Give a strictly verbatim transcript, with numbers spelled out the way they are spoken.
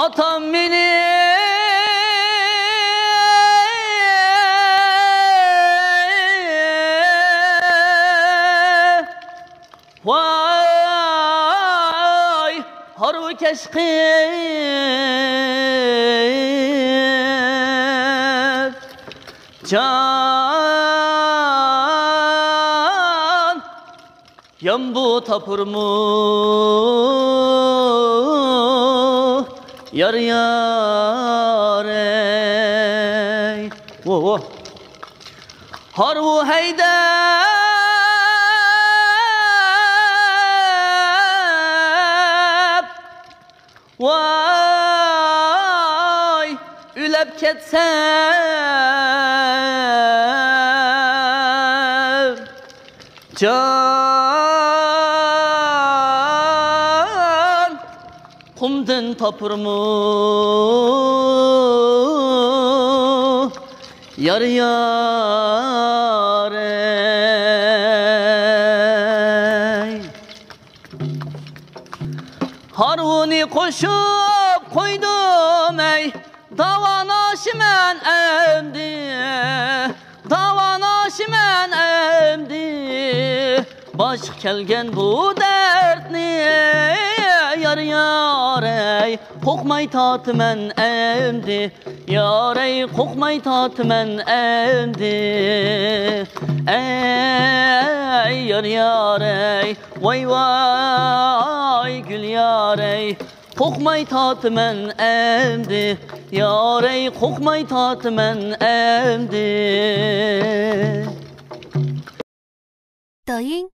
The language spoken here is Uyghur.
ئاتام مېنى ۋاي ھارۋىكەش قىپ جان يامبۇ تاپۇرمۇ يار يارەي. ۋو، ۋو. ھارۋۇ ھەيدەپ ۋاي ئۆلەپ كەتسەم جان قۇمدىن تاپۇرمۇ يار يارەي. ھارۋىنى قوشۇپ قويدۇم ئەي، داۋاناشىمەن ئەمدى، داۋاناشىمەن ئەمدى. باشقا كەلگەن بۇ دەردنى يار يارەي، قورقماي تارتىمەن ئەمدى. يارەي، قورقماي تارتىمەن ئەمدى. ئەي يار يارەي، ۋاي ۋاي گۈل يارەي، قورقماي تارتىمەن ئەمدى. يارەي، قورقماي تارتىمەن ئەمدى. 抖音